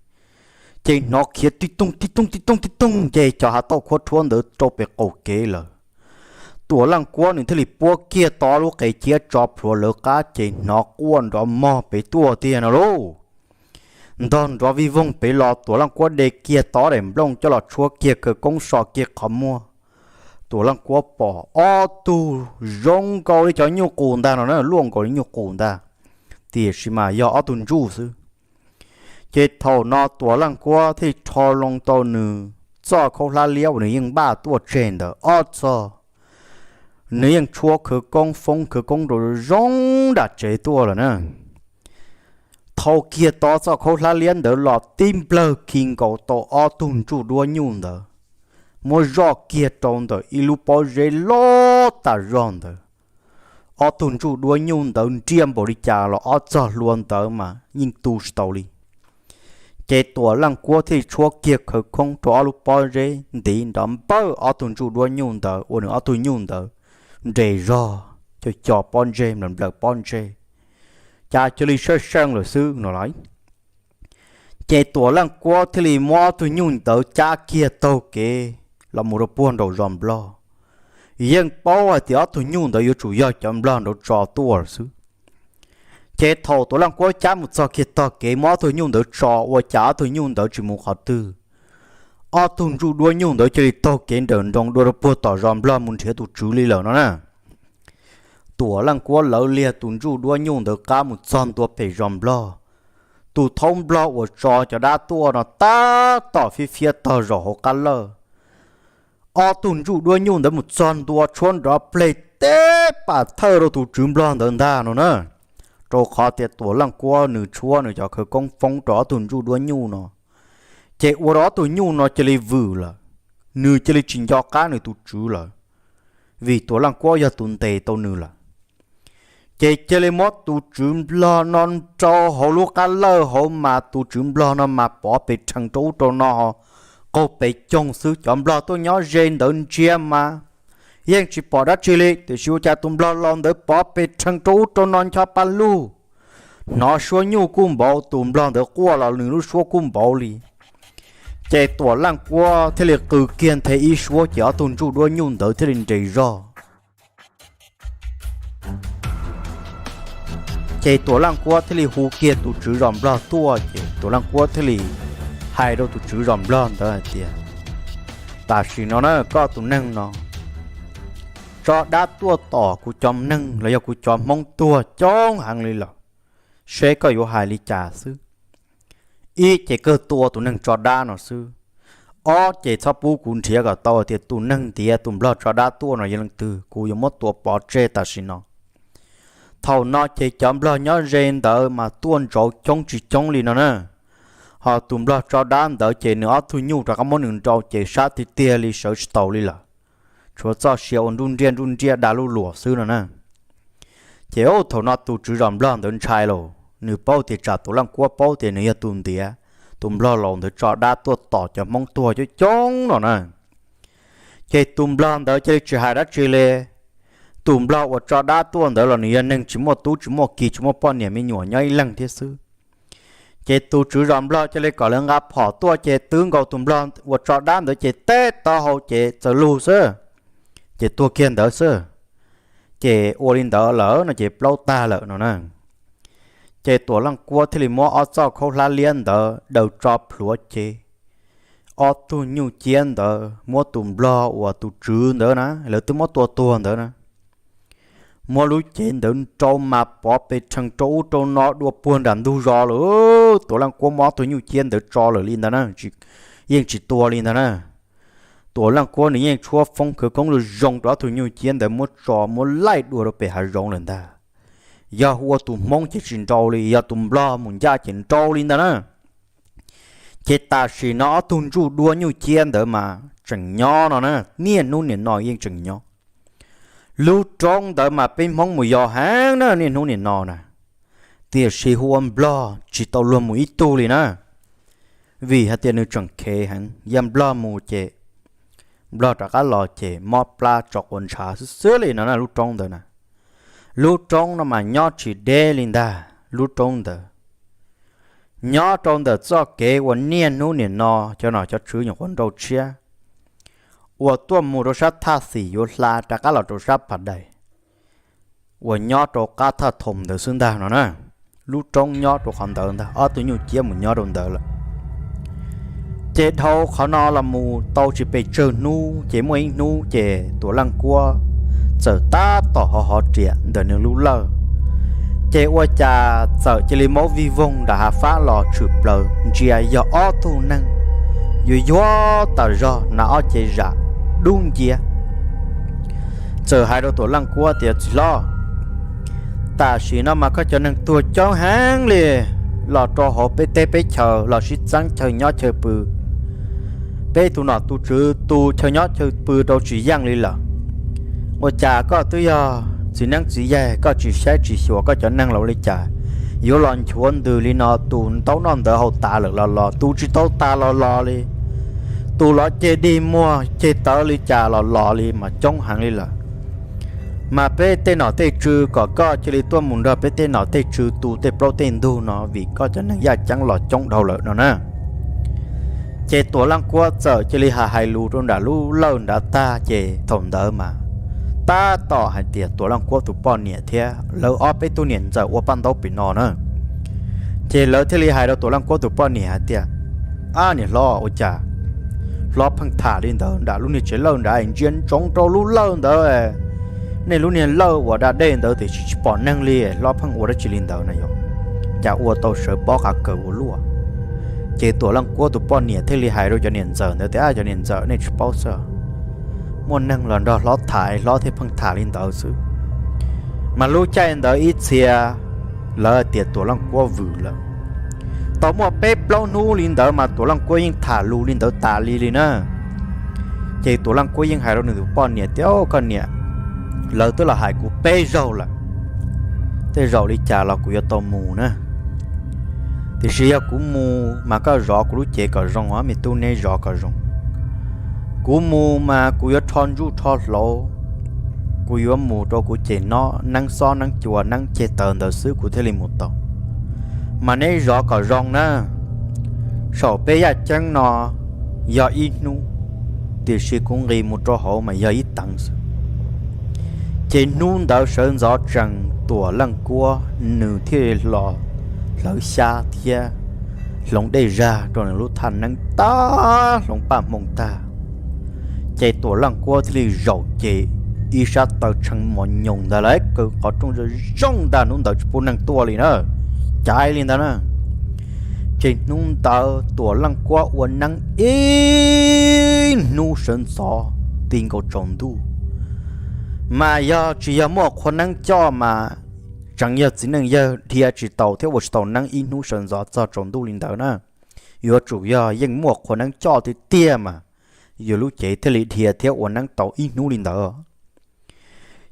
ces hnov khiav tib toog tib toog tib toog tib toog nce cov hav tauj khuab rhuab ntawd rau pem qaum kev lawm. Tuam Leej Kuab nws thiaj li puab kiag tau lub qe ciab tso plhuav lawv qab, ces hnov quaj nrov mog pem tuaj tiag no lauj. Ntog nrov vij voog pem los, Tuam Leej Kuab de kiag tau daim nplooj coj los tshuab kiag khawv koob so kiag qhov muag. Tuam Leej Kuab pom ob tug zoo nkaus li cov nyuj qus ntag no na, luaj nkaus li nyuj qus ntag, tiam sis mas yog ob tug ntsuj xwb. Ces thaum no Tuam Leej Kuab thiaj rho loo tau nws txoj khaub hlab liab uas nws yeej npaj tuaj tseg ntawd ob txog, nws yeej tshuab khawv koob foob khawv koob rau zoo nram tsev tuaj lawm na. Thau kiag tau txoj khaub hlab liab ntawd los tib nplawg khi nkaus tau ob tug ntsuj duab nyuj ntawd, muab zoj kiag rau ntawm ib lub pob zeb loj tas zog ntawd. Ob tug ntsuj duab nyuj ntawd nriaj npaum li cas los ob txog hlua ntawd mas yeej tu tsis tau li. Ces Tuam Leej Kuab thiaj tshuab kiag khawv koob rau ob lub pob zeb ntiv nrov npawj ob tug ntsuj duab nyuj ntawd ua nws ob tug nyuj ntawd nres zog, co co pob ntseg, nplawm nplawm pob ntseg, cas cia li sawj seej lawm xwb no lauj. Ces Tuam Leej Kuab thiaj li muab ob tug nyuj ntawd cab kiag taug kev los mus rau puag nraum zos Nplog. Yeej paub hais tias ob tug nyuj ntawd yuav tsum yog cov Nplog nraud tso tuaj lawm xwb. Ces thaum Tuam Leej Kuab cab mus txog kiag tog kev muab ob tug nyuj ntawd tso, ua cas ob tug nyuj ntawd tsis mus qhov twg. Ob tug ntsuj duab nyuj ntawd cia li taug kev nrawm nroos dua rau puag tom zos Nplog mus nrhiav tus tswv li lawm no na. Tuam Leej Kuab lawv liag tus ntsuj duab nyuj ntawd qab mus txog ntua pem zos Nplog. Tus thaub Nplog uas tso cov dab tuaj no tab tom fiab fiab tog zaum hauv qab lawj. Ob tug ntsuj duab nyuj ntawd mus txog ntua tshuab nrov pleg teb pam thawj rau tus tswv Nplog ntawd ntag no na. Rau qhov tias Tuam Leej Kuab nws tshuab nws cov khawv koob foob rau ob tug ntsuj duab nyuj no, ces ua rau ob tug nyuj no cia li vwm lawm. Nws cia li tsis nco qab nws tus tswv lawm, vim Tuam Leej Kuab yog tus ntes tau nws lawm. Ces cia li muab tus tswv Nplog no rau hauv lub qab lawj hauv mas tus tswv Nplog no mas pov pes rhees rau ub rau no, qaug pes coog xwb. Cov Nplog tuaj nyob ze ntawd ntsia mas yeej tsis pom dab tsi li, tiam sis ua cas tus Nplog laus ntawd pov pes rhees rau ub rau no ncho pa lug. Hnov suab nyuj kuj npaum, tus Nplog ntawd quaj los nws lub suab kuj npaum li. Ces Tuam Leej Kuab thiaj li qw kiag nthe ib suab ces ob tug ntsuj duab nyuj ntawd thiaj li nres zog. Ces Tuam Leej Kuab thiaj li hu kiag tus tswv zos Nplog tuaj, ces Tuam Leej Kuab thiaj li hais rau tus tswv zos Nplog ntawd hais tias, tam sim no na koj tus neeg no tso dab tuaj tom kuv cov neeg los yog kuv cov Hmoob tuag coob heev li lawm, seb koj yuav hais li cas xwb. Ib ces kawg tua tus neeg tso dab no xwb, ob ces txhob pub kuv nrhiav kom tau tias tus neeg ntiav tus Nplog tso dab tuaj no yog leej twg, kuv yuav muab tua pov tseg tam sim no. Thaum no ces cov Nplog nyob ze ntawd mas tuaj ntsauv coob tsis coob li no na. Ho tus Nplog tso dab ntawd ces nws ob tug nyuj rov qab muab nws nrau ces sab tiag tiag li sawv tsis taus li lawm, tshuav txoj sia ua nruj nriaj nruj nriaj dag luj luam xwb no na. Ces thaum no tus tswv zos Nplog ntawd ntshai lauj, nws paub tias tsam Tuam Leej Kuab paub tias nws yog tus ntiav, tus nplog laus ntawd tso dab tuaj tom cov Hmoob tuag coob coob no na. Ces tus nplog ntawd cia li tsis hais dab tsi li. Tus nplog uas tso dab tuaj ntawd los nws yog neeg tsis muaj tub tsis muaj ki, tsis muaj poj niam me nyuam, nyob ib leeg thiab xwb. Ces tus tswv zos nplog cia li kom lawv nqa phom tuaj ces twb nkaus tus nplog uas tso dab ntawd ces teb taub hau ces txawm lug xwb, ces tuag kiag ntawd xwb. Ces ua li ntawd lawm no ces plaub tag lawm no na. Ces Tuam Leej Kuab thiaj li muab ob txoj khaub hlab liab ntawd daws tso plhuav ces ob tug nyuj ciab ntawd muab tus nplog uas tus tswv ntawd na, lawv twb muab tua tuag ntawd na, muab lub cev ntawd nrau mas pov pes rhees rau ub rau no dua puag nram ntug zos lawm. Tuam Leej Kuab muab ob tug nyuj ciab ntawd tso lawm li ntag na, yeej tsis tua li ntag na. Tuam Leej Kuab nws yeej tshuab foob khawv koob zoo zoo rau ob tug nyuj ciab ntawd muab tso muab laij dua rau pem hav zoov lawm ntag. Yog ua tus Hmoob ces tsis nrau li, yog tus nplog mus ncaj ces nrau li ntag na. Ces tam sim no ob tug ntsuj duab nyuj ciab ntawd mas tseem nyob no na, niaj hnub nim no yeej tseem nyob. Lub roob ntawd mas peb Hmoob mus yos heev na niaj hnub nim no na, tiam sis hu ua nplog tsis tau luag mus ib tug li na, vim hais tias nws tseem khev heev, yog nplog mus ces nplog rov qab los ces mob plab tso quav ntshav xwb xwb li no na lub roob ntawd na. Lub roob no mas nyob tsis deb li ntag lub roob ntawd. Nyob rau ntawm txoj kev uas niaj hnub nim no cov nom cov tswv nyuam qhuav nrau tshiab uas tuaj mus rau sab thaj xim yuav hla rov qab los rau sab pas dais uas nyob rau qab thaj thoom ntawd xwb ntag no na. Lub roob nyob rau qhov ntawd ntag, ob tug nyuj ciab mus nyob rau ntawd lawm. Ces dhau qhov no los mus tau tsis pes tsawg hnub ces muaj ib hnub ces Tuam Leej Kuab txawm tab tom hov hov riam ntawm nws lub lawj, ces ua cas txawm cia li maub vij voog nram hav fab los tshwm plaws ntsia yog ob tug neeg yuav yuag tas zog na, ob cev zam dub nciab. Txawm hais rau Tuam Leej Kuab tias, Txiv hlob, tam sim no mas koj cov neeg tuag coob heev li, los rau hauv peb teb peb chaw los sib txeeb chaw nyob chaw pw. Peb tus nom tus tswv tus chaw nyob chaw pw rau tsis yeej li lawm. Ua cas koj twb yog txiv neeb txiv yaig koj tsis saib tsis xyuas koj cov neeg los li cas, yuav los nchuav ntws li no, tus ntaub noj ntawd haus tas lawm los los, tus tsis tau tas los los li, tus los ceg dig muag ceg tawv li cas los los li mas coob heev li lawm. Mas peb tej nom tej tswv kom koj cia li tuaj mus nrog peb tej nom tej tswv tu tej plaub tej ntug no vim koj cov neeg yaj ceeb los coob dhau lawm no na. Ces Tuam Leej Kuab txawm cia li hais hais lus rau nram lub lawj nrad tag ces thaum ntawd mas tab tom hais tias Tuam Leej Kuab tus poj niam thiab lawv ob peb tug niam ntxawm ua paj ntaub pem no na. Ces lawv thiaj li hais rau Tuam Leej Kuab tus poj niam hais tias, Ab niam hlob, ua cas hlob pheej tham li ntawd nram lub niag tsev lawj nrad, ntsia ntsoov rau lub lawj ntawd, nej lub niag lawj uas da dej ntawd tiam sis tsis pom neeg li, hlob pheej ua dab tsi li ntawd na yog? Cas ua tau sawv pob qav kaws ua luaj. Ces Tuam Leej Kuab tus poj niam thiaj li hais rau cov niam ntxawm ntawd tias, Ab cov niam ntxawm, nej tsis paub xwb, muaj neeg los nrog hlob tham hlob thiaj pheej tham li ntawd xwb. Mas lub caij ntawd ib txhia lawv tias Tuam Leej Kuab vwm lawm. Tau muaj peb plaub hnub li ntawd mas Tuam Leej Kuab yeej tham lus li ntawd tas li li na. Ces Tuam Leej Kuab yeej hais rau nws tus poj niam tias, Koj niam, lawv twb los hais kuv peb zaug lawm, tej zaum li cas los kuv yuav tau mus na. Tiam sis yog kuv mus mas koj zov kuv lub cev kom zoo os me tub, neb zov kom zoo. Kuv mus mas kuv yuav rho ntsuj rho hlauv, kuv yuav mus rau kuv ces no neeb xob neeb cua neeb ceg tawv ntawd xwb kuv thiaj li mus tau. Mas neb zov kom zoo na. Saum peb yaj ceeb no yog ib hnub, tiam sis kuv nqis mus rau hauv mas yog ib teev xwb. Ces hnub ntawd sawv ntxov tsees Tuam Leej Kuab nws thiaj li los hlawv xyab thiab hloov dej zag rau nws lub thaj neeb tag, hloov paj hmoo tag. Ces Tuam Leej Kuab thiaj li zaum ces ib sab taw tshee mos nyoos ntag lauj, kaw qhov rooj zoo zoo ntag, hnub ntawd tsis pub neeg tuaj li na, caiv li ntag na. Ces hnub ntawd Tuam Leej Kuab ua neeb ib hnub sawv ntxov ti nkaus tsaus ntuj. Mas yog tsis yog muaj qhua neeb coj mas tseem yog txiv neej yawg dhia tsis tau thiab ua tsis tau neeb ib hnub sawv ntxov txog tsaus ntuj li ntawd na. Yuav tsum yog yeej muaj qhua neeb coj tiag tiag mas yus lub cev thiaj li dhia thiab ua neeb tau ib hnub li ntawd.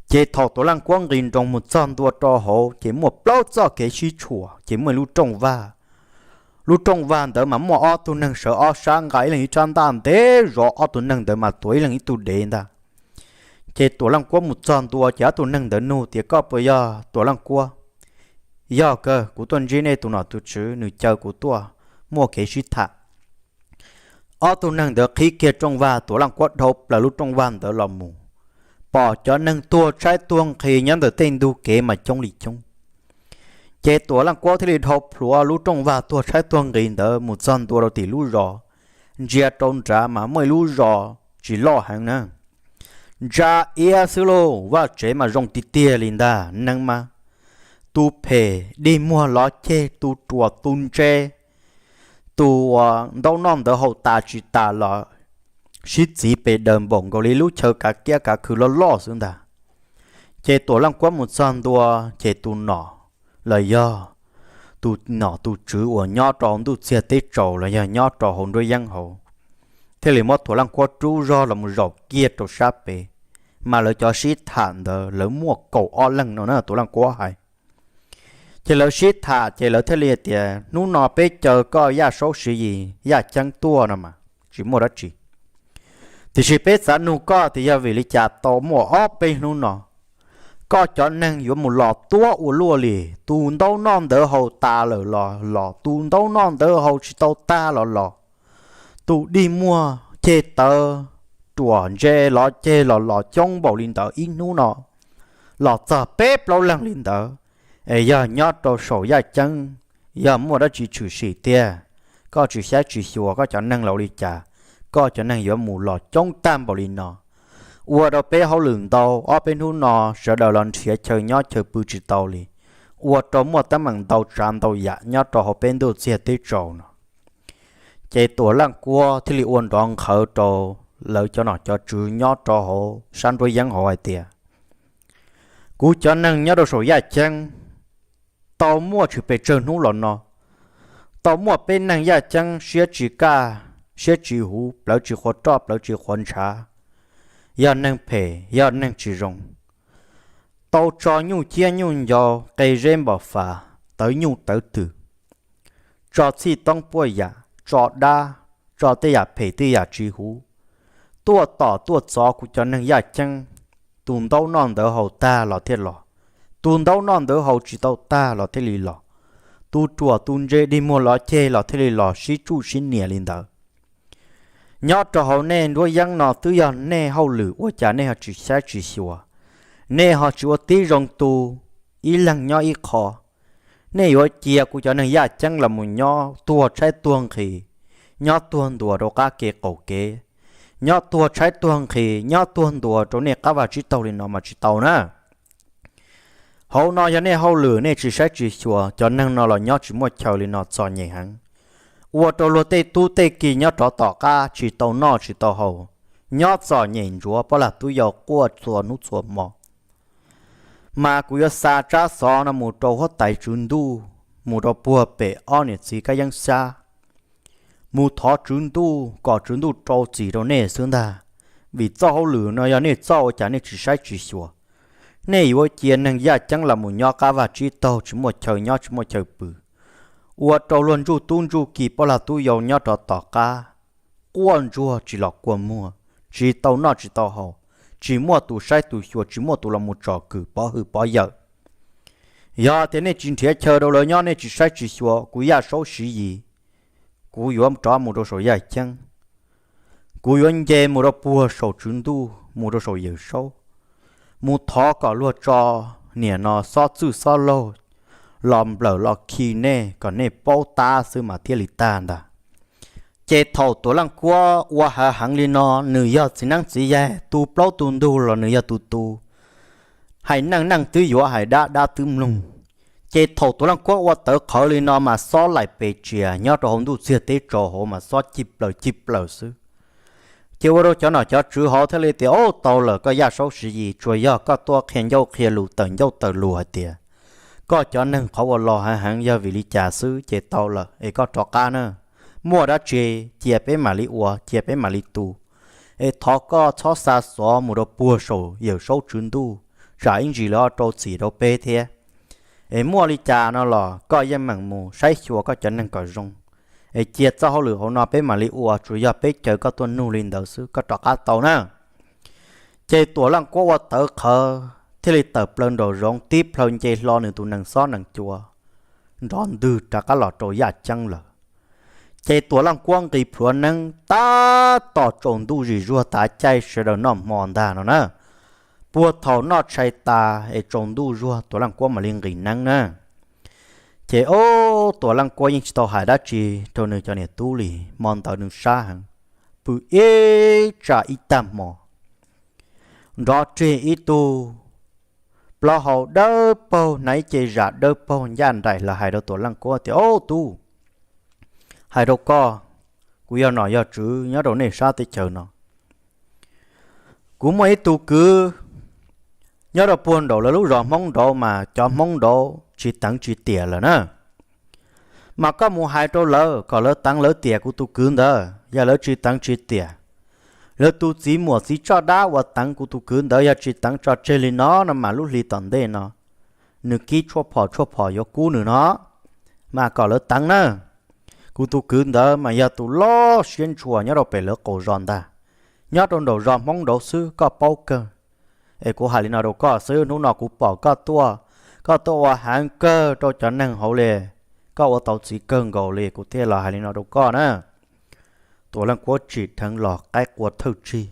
Ces thaum Tuam Leej Kuab nqis nroos mus txog ntua rau hauv ces muaj plaub txoj kev sib tshuam, ces muaj ib lub rooj vag lub rooj vag ntawd mas muaj ob tug neeg sawv ob sab nqa ib leeg ib rab ntaj ntev zov, ob tug neeg ntawd mas tuav ib leeg ib tug dev ntag. Ces Tuam Leej Kuab mus txog ntua ces ob tug neeg ntawd nug tias, Koj puas yog Tuam Leej Kuab? Yog kawg, kuv tuaj ntsib nej tus nom tus tswv, nws caw kuv tuaj muaj kev sib tham. Ob tug neeg ntawd qhib kiag rooj vag, Tuam Leej Kuab dhau plaws lub rooj vag ntawd los mus, pom cov neeg tuag tshaib tuag nqhis nyob ntawm tej ntug kev mas coob li coob. Ces Tuam Leej Kuab thiaj li dhau plhuav lub rooj vag tuag tshaib tuag nqhis ntawd mus txog ntua rau tim lub zos, ntsia rau nrad mas muaj ib lub zos tsis loj heev na, ntsa iab xwb lauj, vaj tsev mas zoo tiag tiag li ntag, neeg mas tu phem dig muag lov ceg, tu ruam tu ntse, tus uas ntaub noj ntawv haus tas tsis tas los sib txiv pes daws npaum nkaus li lub chaw kav kiab kav khw loj loj xwb ntag. Ces Tuam Leej Kuab mus txog ntua, ces tus nom los yog tus nom tus tswv uas nyob rau hauv ntuj txiag teb tsaus los yog nyob rau hauv nruab yeeb hauv thiaj li muab Tuam Leej Kuab rub zog los mus zaum kiag rau sab pem, mas lawv cov sib tham ntawd lawv muaj kaum ob leeg no na, Tuam Leej Kuab hais. Ces lawv sib tham ces lawv thiaj li tias, Hnub no peb caw koj Yaj Saub Siv Yis Yaj Ceeb tuaj no mas tsis muaj dab tsi, tiam sis peb xav nug koj tias yog vim li cas tau muaj ob peb hnub no koj cov neeg yuav mus los tuab ua luaj li, tus ntaub noj ntawv haus tas lawm los los, tus ntaub noj ntawv haus tsis tau tag los los, tus dig muag ceg tawv ruam ntse lov ceg los los coob npaum li ntawd, ib hnub no los txog peb plaub leeg li ntawd. Es yog nyob rau saum Yaj Ceeb, yog muaj dab tsi tshwm sim tiag, koj tsis saib tsis xyuas koj cov neeg los ua li cas, koj cov neeg yuav mus los coob tag npaum li no, ua rau peb hauj lwm ntau, ob peb hnub no sawv daws los nrhiav chaw nyob chaw pw tsis tau li, ua rau muaj teeb meem ntau tsav ntau yam nyob rau hauv peb ntuj txiag teb tsaus no. Ces Tuam Leej Kuab thiaj li ua nrov nqhawv rau lawv cov nom cov tswv nyob rau hauv sab nruab yeeb hauv hais tias, Kuv cov neeg nyob rau saum Yaj Ceeb, tau muaj tsis pes tsawg hnub los no, tau muaj peb neeg Yaj Ceeb siab tsis kaj siab tsis huv, plawv tsis qhuav roj plawv tsis qhuav ntshav, yog neeg phem yog neeg tsis zoo, tau tso nyuj ciab nyuj ncau, qe zeb npam fas, tawv nyuj tawv twm, tso txhij toob puaj yam, tso dab, tso tej yam phem tej yam tsis huv, tuaj tom tuaj txov kuv cov neeg Yaj Ceeb. Tus ntaub noj ntawv haus tag los thiaj los, tus ntaub noj ntawv haus tsis tau tag los thiaj li los, tus ruam tus ntse dig muag lov ceg los thiaj li los sib tsuj sib nias li ntawd. Nyob rau hauv nej nruab yeeb no twb yog nej hauj lwm, ua cas nej ho tsis saib tsis xyuas, nej ho tsis ua tib zoo tu, ib leeg nyob ib qho. Nej yuav cia kuv cov neeg Yaj Ceeb los mus nyob tuag tshaib tuag nqhis, nyob tuag ntuas rau qab kev qaum kev, nyob tuag tshaib tuag nqhis, nyob tuag ntuas rau nej qab vaj tsib taug li no mas tsis tau na. Hauv no yog nej hauj lwm, nej tsis saib tsis xyuas, cov neeg no los nyob tsis muaj chaw li no txom nyem heev, ua rau luag tej tub tej ki nyob rov tom qab tsis tau noj tsis tau haus, nyob txom nyem ntsuav pab lag tub yau quaj txhua hnub txhua hmo. Mas kuv yuav xa tsab xov no mus rau huab tais tswv ntuj, mus rau puag pem ob niam txiv kab yeeb xyab, mus thov tswv ntuj kom tswv ntuj rau txim rau nej xwb ntag. Vim txoj hauj lwm no yog nej txoj, ua cas nej tsis saib tsis xyuas? Nej yuav cia neeg Yaj Ceeb los mus nyob qab vaj tsib taug tsis muaj chaw nyob tsis muaj chaw pw, ua rau luag ntsuj tub ntsuj ki pab lag tub yau nyob rov tom qab quaj ntsuag tsis los kua muag, tsis tau noj tsis tau haus, tsis muaj tus saib tus xyuas, tsis muaj tus los mus tsom kwm pov hwm pov yawm. Yog tias nej tsis nrhiav chaw rau lawv nyob, nej tsis saib tsis xyuas, kuv Yaj Saub Siv Yis, kuv yuav rov mus rau saum Yaj Ceeb. Kuv yuav nce mus rau puag saum tswv ntuj, mus rau saum Yawm Saub, mus thov kom luag tso niam no xob txwj xob laug los nplawm los khi nej kom nej paub tab xwb mas thiaj li tag ntag. Ces thaum Tuam Leej Kuab ua hav heev li no, nws yog txiv neeb txiv yaig, tu plaub tu ntug los nws yog tus tu, hais neej neej twb yuav, hais dab dab twb mloog. Ces thaum Tuam Leej Kuab ua tawv qhawv li no mas xob laim pes tsias nyob rau hauv ntuj txiag teb tsaus hauv mas xob cig plaws cig plaws xwb. Ces ua rau cov nom cov tswv hauv thiaj li tias, Au, tau lawm koj Yaj Saub Siv Yis, tsuas yog koj tuaj qhia ncauj qhia lus tawm ncauj tawm lus hais tias koj cov neeg qhov uas los hav heev yog vim li cas xwb ces tau lawm es koj rov qab na. Muaj dab tsi cia peb mam li ua, cia peb mam li tu. Es thov koj txhob xa xov mus rau puag saum Yawm Saub tswv ntuj, tsam ib ntsis lawv ho rau txim rau peb thiab. Es muaj li cas no los koj yeej meem mus saib xyuas koj cov neeg kom zoo, es cia txoj hauj lwm hauv no peb mam li ua, tsuas yog peb caw koj tuaj nug li ntawd xwb, koj rov qab tau na. Ces Tuam Leej Kuab ua tawv qhawv thiaj li tawm plaws nraum zoov tib plhaw nce hlo nws tus nees xob nees cua nrov ntwg rov qab los rau yaj ceeb lawm. Ces Tuam Leej Kuab nqis plhuav neeb tab tom tsaus ntuj zim zuag tav caij sawv daws noj hmo ntag no na. Puag thaum noj tshais tas es tsaus ntuj zuag Tuam Leej Kuab mam li nqis neeb na. Ces ob, Tuam Leej Kuab yeej tsis tau hais dab tsi rau nws cov niam tub li, hmo ntawd nws sab heev, pw ib tsam ib tag hmo, nrov rig ib tug plaub hau dawb paug hnav ib ce zam dawb paug ncaj nraim los hais rau Tuam Leej Kuab tias, Ob tub, hais rau koj, kuv yog nom yog tswv nyob rau nej sab teb chaws no. Kuv muaj ib tug kwv nyob rau puag nraum lawv lub zos Hmoob nraud mas cov Hmoob nraud tsis teev tsis tiam lawm na. Mas koj mus hais rau lawv kom lawv teev lawv tiam kuv tus kwv ntawd, yog lawv tsis teev tsis tiam, lawv tus txiv muam txiv tsoj dab uas teev kuv tus kwv ntawd yog tsis teev tso tseg li no no mas lub hli tom ntej no nws kib tshuaj phom tshuaj phom yuav kub nws no, mas kom lawv teev na. Kuv tus kwv ntawd mas yog tus loj siab ntshua nyob rau pem lawv qaum zos ntag, nyob rau nraum zos Hmoob nraud xwb koj paub kawg. Es kuv hais li no rau koj xwb, hnub no kuv pom koj tuaj, koj tuaj ua heev kawg rau cov neeg hauv li, koj ua tau txiv kawg nkaus li kuv thiaj los hais li no rau koj na. Tuam Leej Kuab tsim dheev los qaib qua thawj tsig.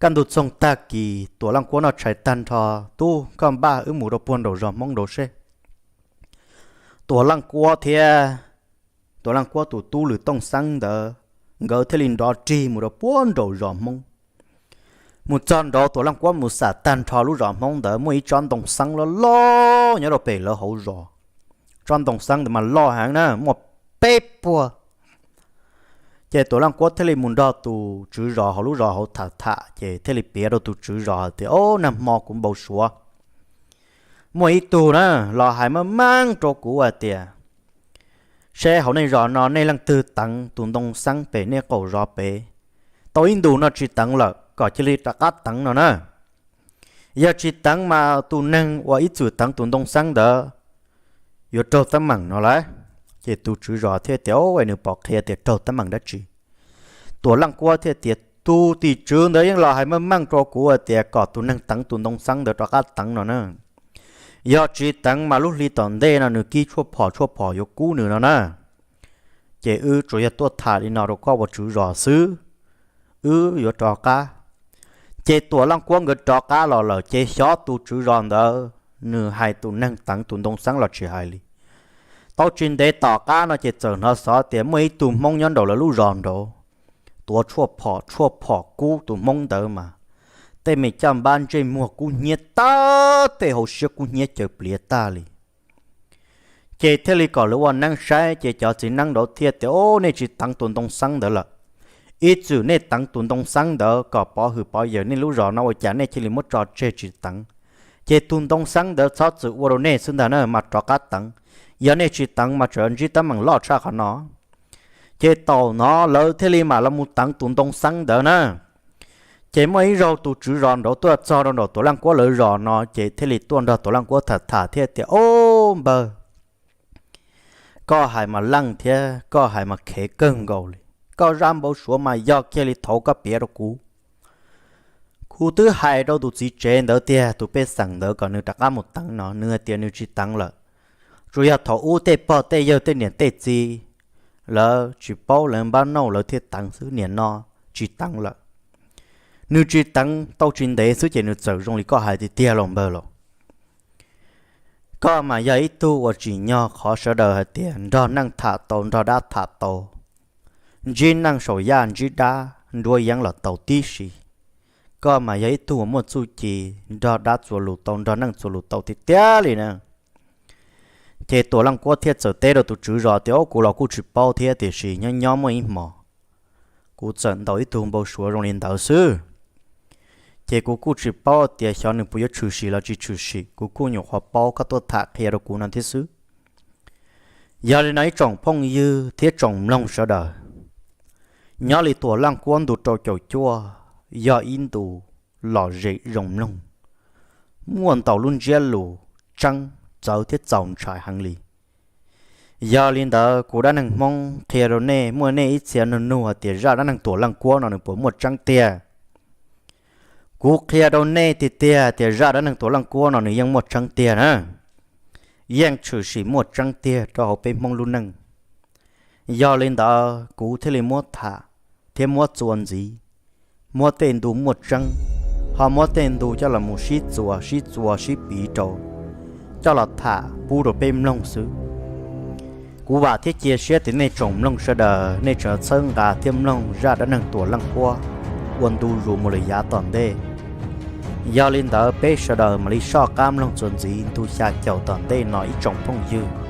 Kaj ntug txoog tag kis Tuam Leej Kuab noj tshais tag nrho, Tub, koj npaj wb mus rau puag nraum zos Hmoob nraud seb. Tuam Leej Kuab thiab Tuam Leej Kuab tus tub Lwm Tooj Xeeb ntawd, nkawd thiaj li nrov rig mus rau puag nraum zos Hmoob. Mus txog nraud Tuam Leej Kuab mus xam tag nrho lub zos Hmoob ntawd muaj ib tsob ntoo xeeb loj loj nyob rau pem lawv hauv zos. Tsob ntoo xeeb ntawd mas loj heev na, muaj peb puag. Ces Tuam Leej Kuab thiaj li mus nrog tus tswv zos hauv lub zos hauv tham tham, ces thiaj li piav rau tus tswv zos hais tias, Ob, nag hmo kuv npau suav muaj ib tug na los hais meej meej rau kuv hais tias, seb hauv nej zos no nej leej twg teev tus ntoo xeeb pem nej qaum zos pem, tau ib ntus no tsis teev lawm kom cia li rov qab teev no na. Yog tsis teev mas tus neeg uas ib txwm teev tus ntoo xeeb ntawd yuav raug teeb meem no lawm. Ces tus tswv zos thiaj tias, Nws pom qhia tias raug teeb meem dab tsi? Tuam Leej Kuab thiaj tias, Tus tim tswv ntawd yeej los hais meej meej rau kuv hais tias kom tus neeg teev tus ntoo xeeb ntawd rov qab teev no na. Yog tsis teev mas lub hli tom ntej no nws kib tshuaj phom tshuaj phom yuav kub nws no na. Ces wb tsuas yog tuaj tham li no rau koj ua tswv zos xwb, wb yuav rov qab. Ces Tuam Leej Kuab nkawd rov qab los lawm ces xyov tus tswv zos ntawd nws hais tus neeg teev tus ntoo xeeb los tsis hais li. Tau tsis ntev tom qab no ces txawm hnov xov tias muaj ib tug Hmoob nyob nraum lawv lub zos nraud tuav tshuaj phom tshuaj phom kub tus Hmoob ntawd mas tej me caj npab ntsej muag kub hnyiab tag, tej hauv siab kub hnyiab caws pliav tag li. Ces thiaj li kom lawv ua neeb saib, ces cov txiv neeb nraud thiaj tias, Ob, nej tsis teev tus ntoo xeeb ntawd lawm. Ib txwm nej teev tus ntoo xeeb ntawd kom pov hwm pov yawm nej lub zos no ua cas nej cia li muab tso tseg tsis teev? Ces tus ntoo xeeb ntawd txhob txwm ua rau nej xwb ntag na mas rov qab teev. Yog nej tsis teev mas tseem ntsib teeb meem loj tshaj qhov no. Ces thaum no lawv thiaj li mam los mus teev tus ntoo xeeb ntawd na. Ces muaj ib zaug tus tswv zos nraud tuaj txog rau nraum Tuam Leej Kuab lawv zos no ces thiaj li tuaj nrog Tuam Leej Kuab tham tham thiab tias, Ob npawg, koj hais mas leej thiab koj hais mas khev kawg nkaus li. Koj zaj npau suav mas yog kiag li thaud koj piav rau kuv. Kuv twb hais rau tus txiv tsev ntawd tiag, tus pej xeem ntawd kom nws rov qab mus teev no, nws hais tias nws tsis teev lawm. Tsuas yog thaum ub tej pog tej yawg tej niam tej txiv lawv tsis paub lawv npab nauj lawv thiaj teev xwb, niam no tsis teev lawm. Nws tsis teev tau tsis ntev xwb ces nws txawm zoo li koj hais tiag tiag los npawg los. Koj mas yog ib tug uas tsim nyog qhov sawv daws hais tias nrog neej tham tau nrog dab tham tau, ntsib neej saum yaj ntsib dab nruab yeeb los tau tib si. Koj mas yog ib tug uas muaj txuj ci nrog dab txuas lus tau nrog neej txuas lus tau tiag tiag li na. Ces Tuam Leej Kuab thiaj txawm teb rau tus tswv zos tias, Ob, kuv los kuj tsis paub thiab tiam sis nyob nyob muaj ib hmos kuv txawm ntaus ib tug npau suav zoo li ntawd xwb. Ces kuv kuj tsis paub tias xyov nws puas yuav tshwm sim los tsis tshwm sim, kuv kuj nyuam qhuav paub koj tuaj tham qhia rau kuv no thiab xwb. Yog li no ib tsoom phooj ywg thiab tsoom mloog sawv daws, nyob li Tuam Leej Kuab ntu rau caum cuaj yog ib ntu lom zem zoo mloog, muaj ntau lub ntsiab lus tseeb txawv thiab txaus ntshai heev li. Yog li ntawd kuv dab neeg Hmoob qhia rau nej, muaj nej ib txhia nug nug hais tias zaj dab neeg Tuam Leej Kuab no nws puas muaj tseeb tiag. Kuv qhia rau nej tiag tiag tias zaj dab neeg Tuam Leej Kuab no nws yeej muaj tseeb tiag na, yeej tshwm sim muaj tseeb tiag rau hauv peb Hmoob lub neej. Yog li ntawd kuv thiaj li muab tham thiab muab txuas ntxiv, muab tej ntu muaj tseeb, ho muab tej ntu coj los mus sib txuas sib txuas sib piv rau, coj los tham pub rau peb mloog xwb. Kuv vam thiab cia siab tias nej tsoom mloog sawv daws nej tseem txhawb nqa thiab mloog zaj dab neeg Tuam Leej Kuab ua ntu zus mus lawm yav tom ntej. Yog li ntawd peb sawv daws mam li soj qab mloog txuas ntxiv ntu xya caum tom ntej no ib tsoom phooj ywg.